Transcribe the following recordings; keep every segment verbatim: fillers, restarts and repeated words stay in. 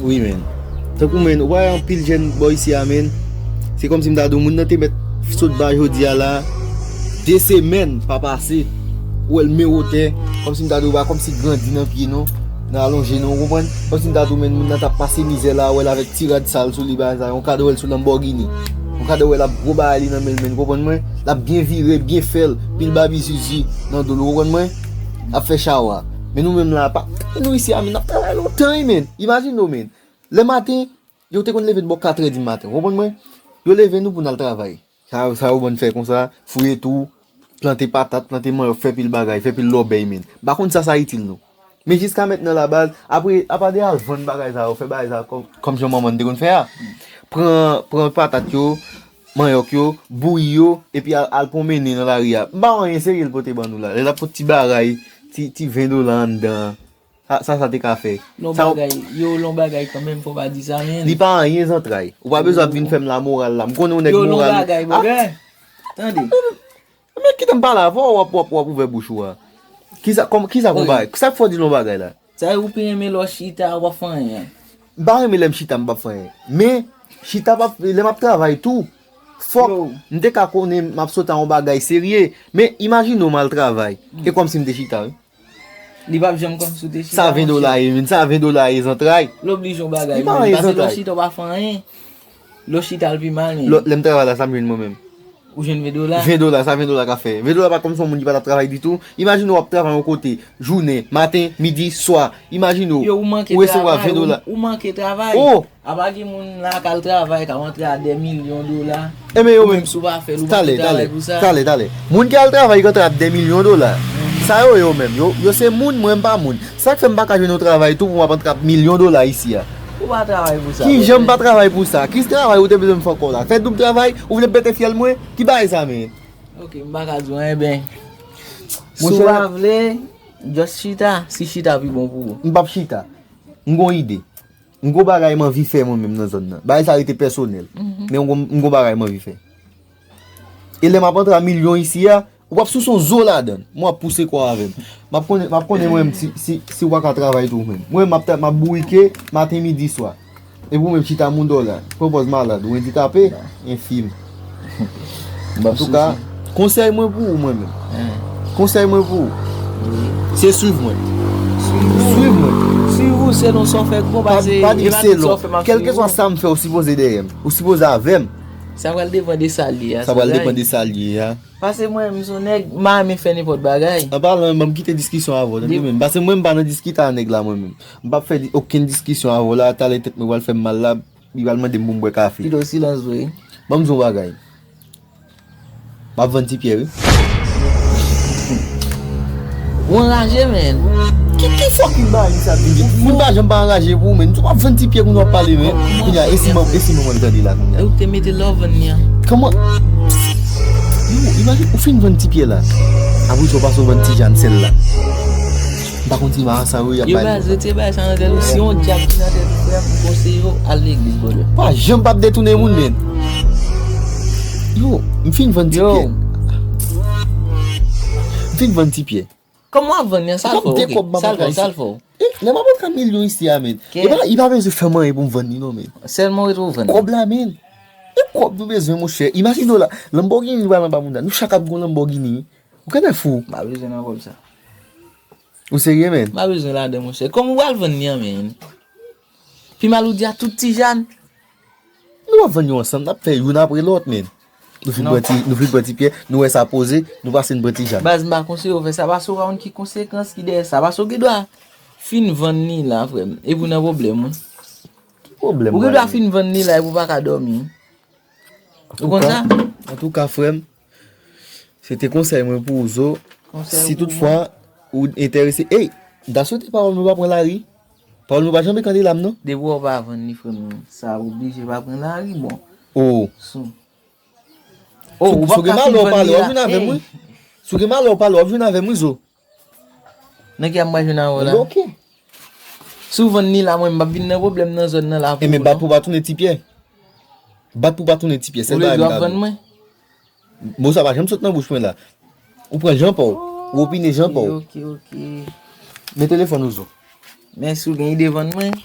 Wi, men. Tankou, men, ou pa wè anpil jèn bò isi a, men. Se kòmsi m ta di w, moun nan te mèt sot ba jodi a la, de semèn pa pase. Ou wè l men wotè, kòmsi m ta di w, pa kòmsi grandi nan pye, non, nan alonje, non, ou konprann? Kòmsi m ta di w, men, moun nan t ap pase mizè la, ou wè l avèk ti rad sal sou li, bagay sa, yon kadè w wè l sou Lamborghini. Yon kadè w wè l ap gwo bagay li nan men l, men, ou konprann mwen? L ap byen vire, byen fèl, pil babi zizi nan do l, ou konprann mwen? L ap fè chawa. Men nou menm la, pa, nou isi a, men, n ap travay lontan, wi, men. Imajine w, men. Lè maten, yo te konn leve bò katrè di maten, ou konprann mwen? Yo leve nou pou n al travay. Sa, sa yo bann fè konsa, fouye tou, plante patat, plante manyòk, fè pil bagay, fè pil lòbèy, men. M pa konn sa sa itil nou. Men jiska mentnan la baz, apre, apa de al vann bagay sa yo, fè bagay sa kòm, kòm jan manman n te konn fè a. Pran, pran patat yo, manyòk yo, bouyi yo, epi al, al pwonmennen nan lari a. M pa wè anyen serye l pote ban nou la. Lè l ap pot ti bagay, ti, ti ven dola anndan an. Sa, sa, sa te ka fè. Lon bagay, yo, lon bagay kanmenm, fò pa di sa, men. Li pa anyen zantray. Ou pa bezwen ap vin fè m lamoral la. M konnen yon nèg moral. Yo, lon bagay, brother. Tande. Men kite m pale avè w, w ap, w ap, w ap ouvè bouch ou a. Kisa, kòm, kisa pou bagay? Sa k fè w di lon bagay la? Sa ou pi renmen lè w chita, w ap fè anyen. M pa renmen lè m chita, m p ap fè anyen. Men, chita p ap, lè m ap travay tou, fòk m te ka konnen m ap sot a yon bagay serye. Men, imajine w m al travay. E kòmsi m te chita, wi. Li p ap janm kòmsi w te chita, monchè. Sa ven dola ye, men, sa ven dola ye zantray. L oblije yon bagay, men, pase lè w chita, w pa fè anyen. Lè w chita, l pi mal, men. Lè m travay la, sa m jwenn mwen menm? Ou jwenn ven dola? Ven dola, sa ven dola ka fè? Ven dola pa kòmsi yon moun ki pa t ap travay ditou. Imajine w ap travay yon kote, jounen, maten, midi, swa. Imajine w, ou resevwa ven dola. Yo, ou manke travay, ou, ou manke travay. Oh! Apa gen moun la k al travay, k ap antre a de milyon dola. Enben, yo menm, ou menm si w pa fè l, ou manke travay pou sa. Talè, talè, talè. Moun ki al travay, ki antre ap de milyon dola. Sa yo, yo menm, yo, yo se moun, mwen m pa moun. Sa k fè m pa ka jwenn yon travay tou pou m ap antre ap milyon dola isi a? Ou pa travay pou sa, monchè. Ki jan m pa travay pou sa? Ki travay ou te bezwen m fè ankò la? Fè doub travay? Ou vle m pete fyèl mwen? Ki bagay sa, men? Ok, m pa ka di w anyen, ben. Si w pa vle, just chita. Si chita pi bon pou ou. M p ap chita. M gon ide. M gon bagay m anvi fè mwen menm nan zòn nan. Bagay sa rete pèsonèl. Men m gon, m gon bagay m anvi fè. E lè m ap antre a milyon isi a, ou p ap souse yon zo ladan l. Mwen w ap pouse kò w avè m. M ap konnen, m ap konnen mwen menm si, si, si w pa ka travay tou menm. Mwen m ap, m ap bourike maten, midi, swa. Epi w menm chita mouda w la. Pran pòz malad, ou endikape, enfim. Antouka, konsèy mwen pou ou, mwen menm. Konsèy mwen pou ou, se swiv mwen. Swiv mwen. Swiv ou selon sa w fè k bon, pase e pa tout sa w fè m ap swiv ou. Kèlkeswa sa m fè, ou sipoze dèyè m. Ou sipoze avè m. Sa pral depann de sa l ye a. Sa pral depann de sa l ye a. Pase mwen menm, m se yon nèg, m pa renmen fè nenpòt bagay. An palan, ban m kite diskisyon avè w, tande menm. Pase mwen, m pa nan diskite a nèg la, mwen menm. M p ap fè di-, okenn diskisyon avè w la, talè tèt mwen pral fè m mal la, li pral mande m pou m bwè kafe. Pito silans vre. Ban m di w yon bagay. M ap vann ti pyè, wi. Ou anraje, men. Ki, ki fucking bagay sa vin di? Moun pa janm pa anraje pou ou, men. Ou ap vann ti pyè kounye w ap pale, men. Kounye a, e si manman, e si manman l tande la, kounye a? E ou te mete lè w vann li an. Kòman? Yo, imajine, ou fin vann ti pyè la. Apre sa, w pase w vann ti Jan sèl la. M pa konn si marasa yo y ap bay. Yo, baz, retire bagay sa nan tèt ou. Si yon dyab ki nan tèt ou, frè m, m konseye w, al legliz, brother. Pa janm p ap detounen moun, men. Yo, m fin vann ti pyè. M fin vann ti pyè. Kòman w ap vann li an? Sa l fè w? Ok. Sa l fè w? Sa l fè w? E, lè m ap antre a milyon isi a, men. E pa, li pa bezwen fè m anyen pou m vann li, non, men. Sèlman w retwouve w vann li. Kòb la, men. E kòb nou bezwen, monchè. Imajine w la, Lamborghini nou pral anba moun la. Nou chak ap gon Lamborghini. Ou genlè fou. M pa bezwen nan kòb sa. Ou serye, men? M pa bezwen ladan, monchè. Kòman w pral vann li an, men? Pi mal ou di a tout ti Jan. Nou ap vann yo ansanm, n ap fè youn apre lòt, men. Nou fin pran ti, nou fin pran ti pyè, nou wè sa poze, nou pase n pran ti Jan. Baz, m pa konseye w fè sa, paske w pa konn ki konsekans ki dèyè sa. Paske w gen dwa fin vann li la, frè m, epi w nan pwoblèm, wi. Ki pwoblèm? Ou gen dwa fin vann li la, epi w pa ka dòmi. Ou konn sa? Antouka, frè m, se te konsèy mwen pou ou, Zo. Si toutfwa ou enterese, ey, m ta swete pawòl mwen pa pran lari. Pawòl mwen pa janbe kandela m, non. Depi w pa vann li, frè m, sa oblije pa pran lari, bon. Oh. Si w gen malè w pale, w ap jwenn avè m, wi. Si w gen malè w pale, w ap jwenn avè m, wi, Zo. Nan ki a m pral jwenn avè w la? Ok. Si w vann li la, mwen, m p ap vin nan pwoblèm nan zòn nan la pou ou, non. Enben, bat pou w pa tounen ti pyè. Bat pou w pa tounen ti pyè, sèl bagay m ka di w. Ou vle di w ap vann mwen? Mo sa pa janm sot nan bouch mwen la. Ou pran jan pa w. Ou opine jan pa w. Ok, ok, ok. Men telefòn ou, Zo. Men si w gen ide vann mwen.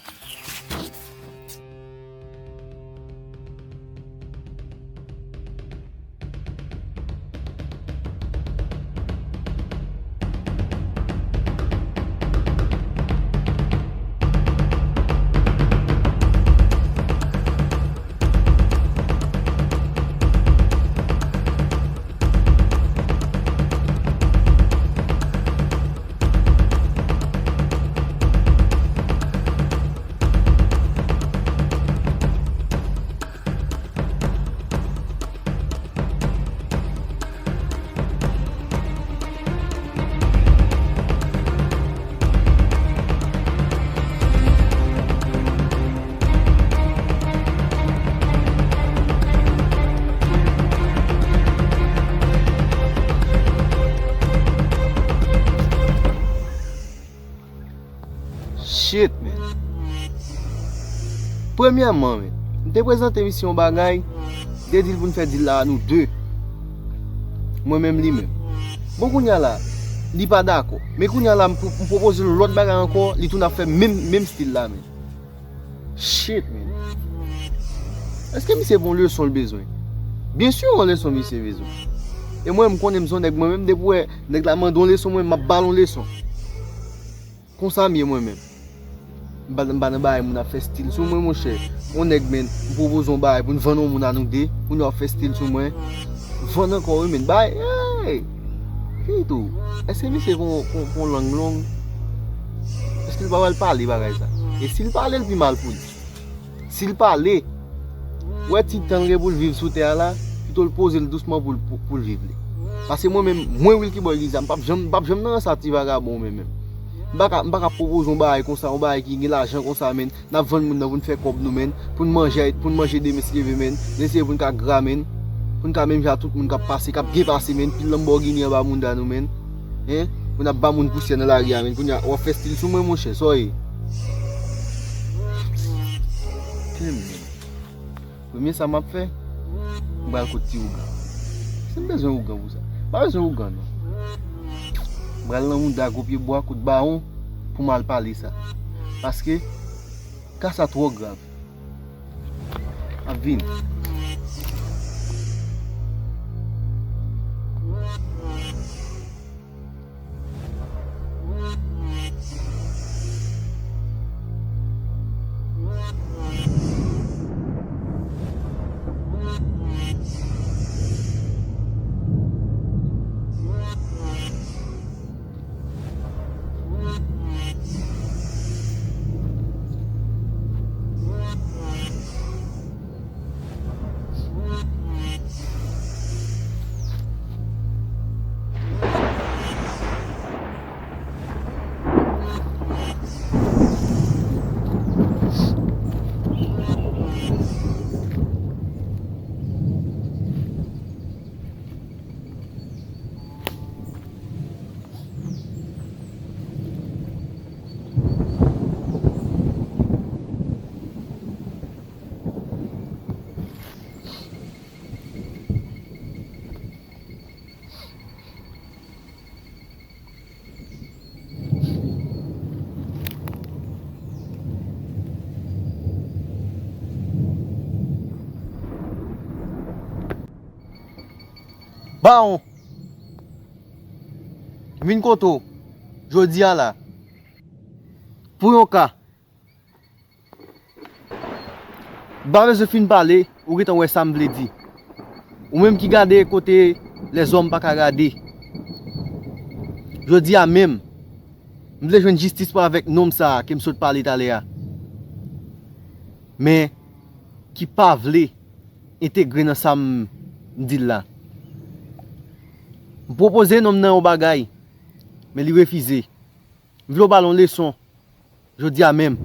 Premyèman, men, m te prezante misye yon bagay, m te di l pou n fè dil la a nou de. Mwen menm, li menm. Bon, kounye a la, li pa dakò. Men kounye a la, m, m pwopoze l yon lòt bagay ankò, li tou n ap fè menm, menm stil la, men. Shit, man. Èske misye pa yon leson l bezwen? Byen si yon leson misye bezwen. E mwen, m konnen m se yon nèg, mwen menm, depi w wè nèg la mande yon leson, mwen, m ap ba l yon leson. Konsa m ye mwen menm. M pa, m pa nan bagay moun ap fè stil sou mwen, monchè. Yon nèg, men, m pwopoze yon bagay pou n vann yon moun a nou de, kounye a w ap fè stil sou mwen. Vann ankò, wi, men, bagay, hey! Kite w. Èske misye pa yon, pa yon, pa yon lang long? Èske l pa pral pale bagay sa? E si l pale, l pi mal pou li. Si l pale, wè ti tan l gen pou l viv sou tè a la, pito l poze l dousman pou l, pou, pou l viv li. Paske mwen menm, mwen Wilky Boy Lizard, m p ap janm, m p ap janm nan rans a ti vagabon mwen menm. M pa ka, m pa ka pwopoze yon bagay konsa, yon bagay ki gen lajan konsa, men n ap vann moun nan pou n fè kòb nou, men, pou n manje, pou n manje demen si Dye vle, men, n eseye pou n ka gra, men, pou n ka menm jan ak tout moun k ap pase, k ap byen pase, men, pil Lamborghini anba mounda nou, men, en, pou n ap ba moun pousyè nan lari a, men, kounye a, w ap fè stil sou mwen, monchè, sa w ye? Damn, man. Premye sa m ap fè, m pral kot ti ougan. Si m bezwen ougan pou sa. M pa bezwen ougan, non. M pral nan mouda gwo pye bwa kout bawon pou m al pale sa. Paske, ka sa twò grav. M ap vini. Bawon, m vin kote w jodi a la pou yon ka. M pa bezwen fin pale, ou gentan wè sa m vle di. Ou menm ki gade kote lèzòm pa ka gade. Jodi a menm, m vle jwenn jistis pou avèk nonm sa a ke m sot pale talè a. Men, ki pa vle entegre nan sa m di l la. M pwopoze nonm nan yon bagay, men li refize. M vle w ba l yon leson. Jodi a menm.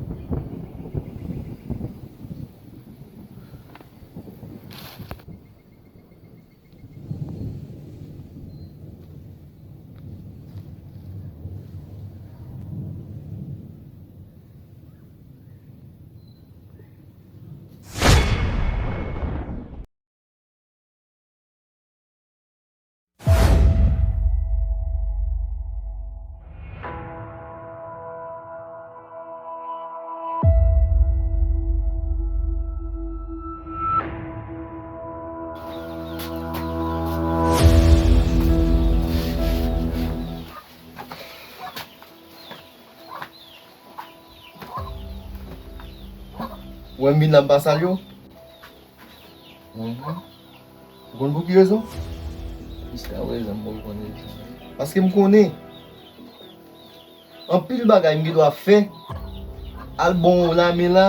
Ou wè m vin la m pa salye w? Mhm. Ou konn pou ki rezon? Jiska prezan m poko konn rezon. Paske m konnen anpil bagay m gen dwa fè, al bon lame la,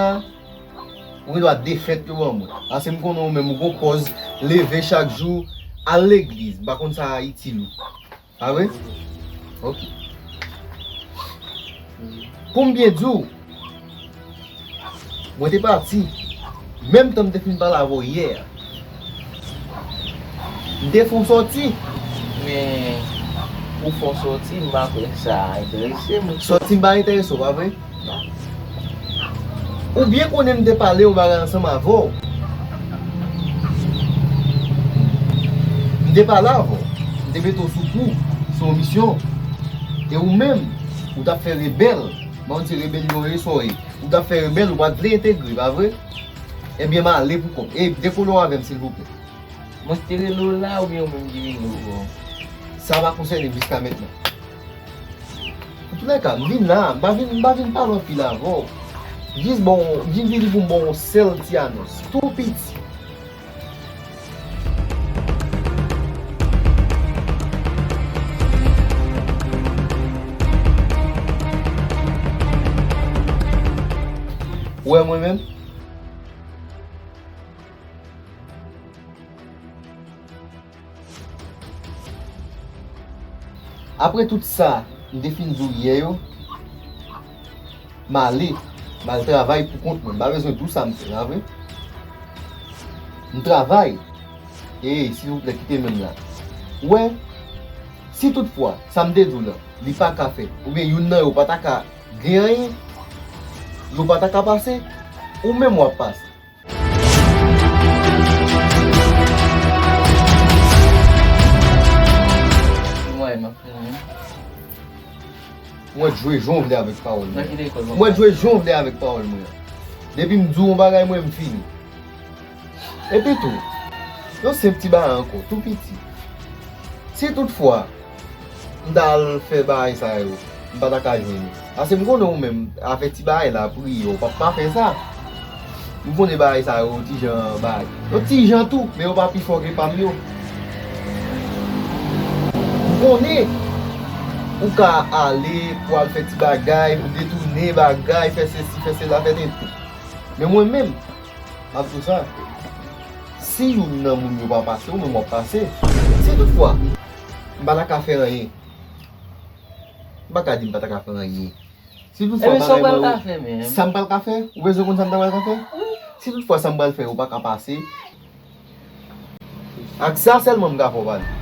ou gen dwa defèt yo ban mwen. Paske m konnen ou menm ou gon pòz, leve chak jou, al legliz, m pa konn sa itil ou. Pa vre? Ok. Pou m byen di w, mwen te pati, menm tan m te fin pale avè w yè a. M te fè w sòti. Men, ou fè w sòti, m pa kwè sa enterese m. Sòti m pa enterese w, pa vre? Non. Ou byen konnen m te pale yon bagay ansanm avè w. M te pale avè w. M te mete w sou kou, sou yon misyon. E ou menm, ou t ap fè rebèl. Mwen di rebelyon e sa w ye. Ou t ap fè rebèl, ou pa t vle entegre, pa vre? Ebyen, m ale pou kòm. E dekole w avè m, silvouplè. Mwen te rele w la oubyen ou menm ki vini w? Sa pa konsène m jiska mentnan. Antoulèka, m vin la, m pa vin, m pa vin pale anpil avè w. Jis bon, m vin vini pou m ba w yon sèl ti anons. Tou piti. Ou wè mwen menm? Apre tout sa m te fin di w yè yo, m ale, m al travay pou kont mwen. M pa bezwen di w sa m fè, pa vre? M travay. Ey, silvouplè, kite men m la. Ou wè, si toutfwa, sa m te di w la, li pa ka fèt, oubyen youn nan yo pa ta ka gen anyen, yo pa ta ka pase, ou menm w ap pase. Mwen, m ap fè anyen. Mwen jwe jan w vle avèk pawòl mwen. Nan ki lekòl w ap Mwen jwe jan w vle avèk pawòl mwen. Depi m di w yon bagay, mwen, m fini. Epi tou, yon senp ti bagay ankò, tou piti. Si toutfwa, m ta al fè bagay sa yo, m pa ta ka jwenn ou. Paske m konnen ou menm, afè ti bagay la, priyè, ou p ap pa fè sa. M konnen bagay sa yo, ti jan bagay. Yo ti jan tou, men yo pa pi fò ke pa m yo. M konnen ou ka ale pou al fè ti bagay, pou detounen bagay, fè sesi, fè sela, fè tenten. Men mwen menm, m ap di w sa. Si youn nan moun yo pa pase, ou menm w ap pase. Si toutfwa, m pa ta ka fè anyen. M pa ka di m pa ta ka fè anyen. Si toutfwa Ebyen, sa w bagay pral mwen ka yo, fè menm? Sa m pral ka fè? Ou bezwen konn sa m ta pral ka fè? Wi. Si toutfwa sa m pral fè yo pa ka pase, ak sa sèlman m ka fè w pale.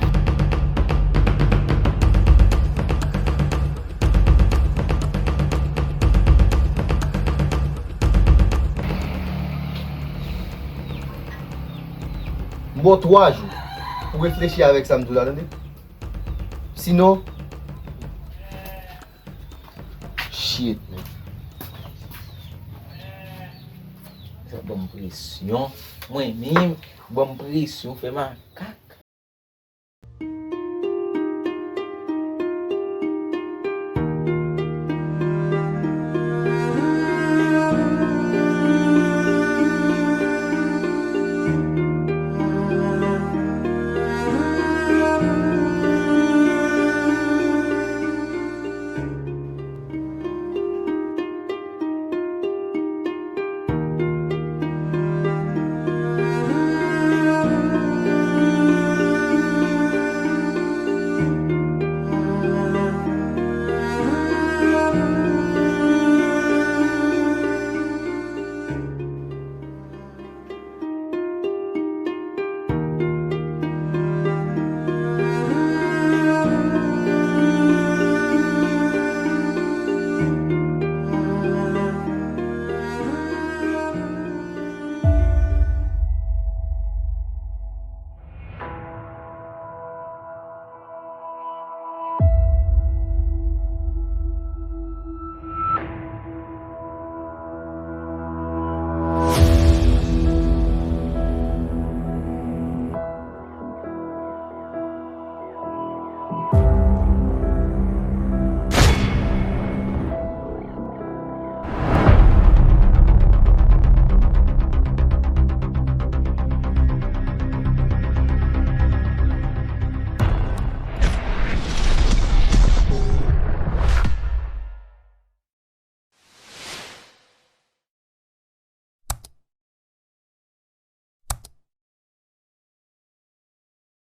M ba w twa jou pou reflechi avèk sa m di w la, tande? Sinon, shit, man. Sa ban m presyon. Mwen menm, ban m presyon, fè makak.